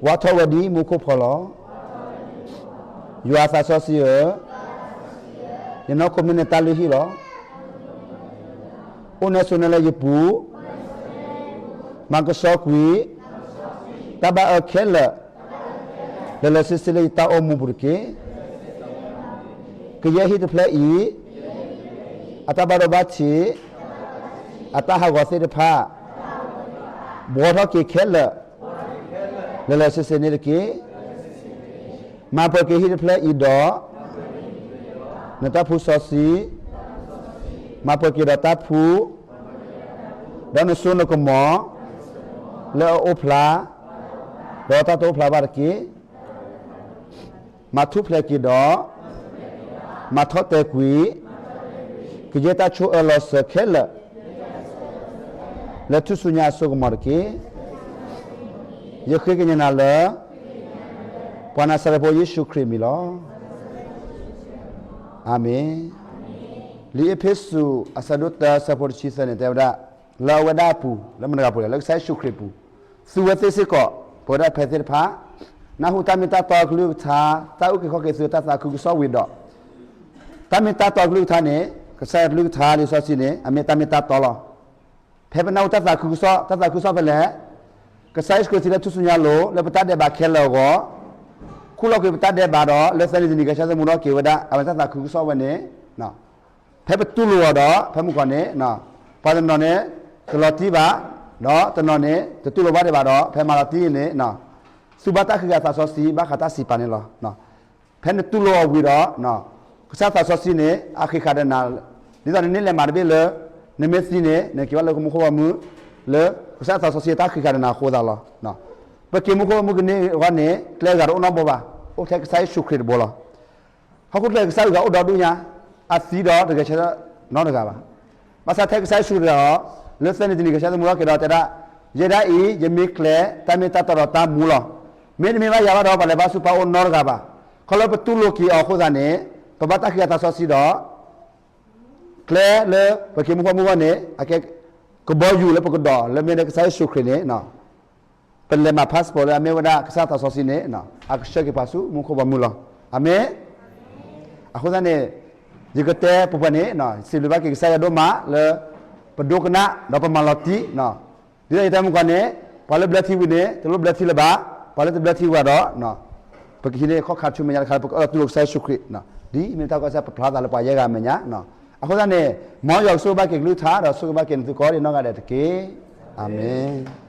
ဝါထီၣ်ဝဲဒ်မူခိၣ်ဖီလီၤ. ယွၤသးစီဆှံဧၢ, ယနီၢ်ခိမ့ၢ်နတၢ်လုၢ်ဟံၣ်လီၤ. အိၣ်နဲဆိးနဲလၢယပူၤ, မၤကဆှီကွံာ် တၢ်ဘၣ်အၢခဲလၢာ် လၢာ်လၢာ်ဆ့ဆ့လၢယတၢ်အိၣ်မူပူၤတက့ၢ်. ကယဲၢ်ဟံၣ်တဖျၢၣ်အံၤ, အတၢ်ဘၣ်ဒိဘၣ်ထံး, အတၢ်ဟးဂီၤသ့ၣ်တဖၣ်, ဘှီထီၣ်က့ၤခဲလၢာ် လၢာ်လၢာ်ဆ့ဆ့န့ၣ်တက့ၢ်. မၤပှဲၤက့ၤဟံၣ်တဖျၢၣ်အံၤဒီး နတၢ်ဖှူစီဆှံ, မၤပှဲၤက့ၤဒီးတၢ်ဖှူ, ဒီးနစိနကမီၤ လၢအအိၣ်ဖျါ, ဒီးတၢ်တအိၣ်ဖျါဘၣ်တက့ၢ်. မၤထူၣ်ဖျဲးက့ၤဒီး မၤထီၣ်တဲာ်ကွံာ် ကယဲၢ်တၢ်ဆိၣ်အၢလီၤစၢၤခဲလၢာ် လၢထူၣ်စုညါအစိကမီၤတက့ၢ်. ယဃ့ကညးနၤလၢ ပှၤနၤစၤရ့းဖိယ့ၣ်ၡူးခရံာ်အမံၤလီၤ. အၤမ့ၣ်. လံာ်အ့းဖ့းစူး အဆၢဒိၣ်တၢ ဆၢဖိတဆံသၢန့ၣ် တဲဝဲဒၣ်, လၢအဝဲဒၣ်အပူၤ လၢမတၤတဂၤအပူၤလဲၣ်, လၢကစၢ်ယ့ၣ်ၡူးခရံာ်အပူၤ, သုဝဲသ့ၣ်စ့ၢ်ကီး ပဝဲဒၣ်ဖဲသ့ၣ်တဖၣ် နၢ်ဟူတၢ်မ့ၢ်တၢ်တီအကလုၢ်ကထါ, တၢ်အုၣ်က့ၤခီၣ်က့ၤသုတၢ်သးခုကစီၣ်ဝံၤဒီး, တၢ်မ့ၢ်တၢ်တီအကလုၢ်ကထါန့ၣ် ကစၢ်ယွၤအကလုၢ်ကထါလံာ်စီဆှံန့ၣ် အမ့ၢ်တၢ်မ့ၢ်တၢ်တီလီၤ. ဖဲပနၢ်ဟူတၢ်သးခုကစီၣ်, တၢ်သးခုကစီၣ်ဖဲလဲၣ်, ကစၢ်ယ့ၣ်ၡူးခရံာ်ထံၣ်လၢထူၣ်စုညါအလိၤ လၢပတၢ်ဒဲးဘးခဲလၢာ်အဂီၢ်, ခူၣ်လီၤကွံာ်ပတၢ်ဒဲးဘးဒီး လၢသၢနံၤတနံၤ ဂဲၤဆၢထၢၣ်သမူထီၣ်က့ၤဝဲဒၣ် အဝဲတၢ်သးခုကစီၣ်ဝဲန့ၣ်, ဖဲပတူၢ်လိာ်အီၤဒီး ဖဲမုၢ်ကီၢ်န့ၣ်, ပှၤတနီၤန့ၣ် တလီၤတံၢ်ဘၣ်, ဒီးတနီၤန့ၣ် တတူၢ်လိာ်ဘၣ်ဒံးဘၣ်ဒီး ဖဲမၤလီၤတံၢ်န့ၣ်, သူဘၣ်တၢ်ဃံးဃာ်သးစီဆှံ ဘၣ်ဃးတၢ်စံးပာ်န့ၣ်လီၤ. ဖဲနတူၢ်လိာ်အီၤဝံၤဒီး, ကစၢ်သးစီဆှံန့ၣ် အဃံးဃာ်ဒီးနၤ, ဒ်သိးနန့ၢ်လဲၤမၤတဘ့ၣ်လၢ နမ့ၢ်သံန့ၣ် နက့ၤဘၣ်လၢမူခိၣ်ဘီမုၢ်, လၢကစၢ်သးစီဆှံအတၢ်ဃံးဃာ်ဒီးနၤအဃိသတးလီၤ. ပက့ၤမူခိၣ်ဘီမုၢ်ကန့ၢ်အဂီၢ်န့ၣ် ကျဲဂၤတအိၣ်နီတဘိဘၣ်, အိၣ်ထဲကစၢ်ယ့ၣ်ၡူးခရံာ်တဘိလီၤ. ဟီၣ်ခိၣ်ချၢကစၢ်အဂၤအိၣ်ဒီဒူၣ်ညါ, အသံဒီးတဂဲၤဆၢထၢၣ်နီတဂၤဘၣ်. ဘၣ်ဆၣ်ထဲကစၢ်ယ့ၣ်ၡူးခရံာ်ဒီး, လၢသၢနံၤတနံၤဂဲၤဆၢထၢၣ်သမူထီၣ်က့ၤဒီးတဲဒၣ်, ယဲဒၣ်အံၤ ယမ့ၢ်ကျဲ, တၢ်မ့ၢ်တၢ်တီဒီးတၢ်မူလီၤ. မ့တမ့ၢ်ဘၣ်ယၤဘၣ်ဒီး ပှၤလဲၤဘါဆူပၢ်အအိၣ်နီတဂၤဘၣ်. ခီဖျိပတူၢ်လိာ်က့ၤအီၤအဃိသတးန့ၣ်, ပဘၣ်တၢ်ဃံးဃာ်သးစီဆှံဒီး ကျဲလၢပက့ၤမူခိၣ်ဘီမုၢ်အဂီၢ်န့ၣ် အကဲ ကဘီယူၤလၢပကဒီးလၢမ့ၢ်လၢကစၢ်ယ့ၣ်ၡူးခရံာ်န့ၣ်, ပလဲၤမၤ passport လၢအမ့ၢ်ဝဲဒၣ်ကစၢ်သးစီဆှံန့ၣ်, အကဆှၢက့ၤပှၤဆူမူခိၣ်ဘီမုၢ်လီၤ. အၤမ့ၣ်. အဃိသတးန့ၣ်, ယကတဲပှဲၤပှဲၤန့ၣ်, စံးဘျုးဘၣ်က့ၤကစၢ်ယွၤဒိၣ်မးလၢ ပဒိကနၣ်ဒီးပမၤလီၤတံၢ်, ဒ်သိးယတဲမုၢ်ကီၢ်န့ၣ်, ပှၤလၢဘျၢထံဝံၤန့ၣ် တလိၣ်ဘျၢထံလၢၤဘၣ်. ပှၤလၢတဘျၢထံဝဲဒီး ပကဟံးန့ၢ်ခီၣ်ခါဆူမဲာ်ညါတခါလၢပကအၢၣ်လီၤတူၢ်လိာ်ကစၢ်ယ့ၣ်ၡူးခရံာ်, ဒ်အမ့ၢ်တၢ်ကီစၢ်ပဖျါသးလၢပှၤယဲၢ်ဂၤအမဲာ်ညါ, အဃိသတးန့ၣ် မ်ယွၤကဆိၣ်ဂ့ၤဘၣ်က့ၤကလုၢ်ကထါ ဒီးဆိၣ်ဂ့ၤဘၣ်က့ၤနသုကိးဒံးနီၢ်ဂၤဒဲးတက့ၢ်. အၤမ့ၣ်.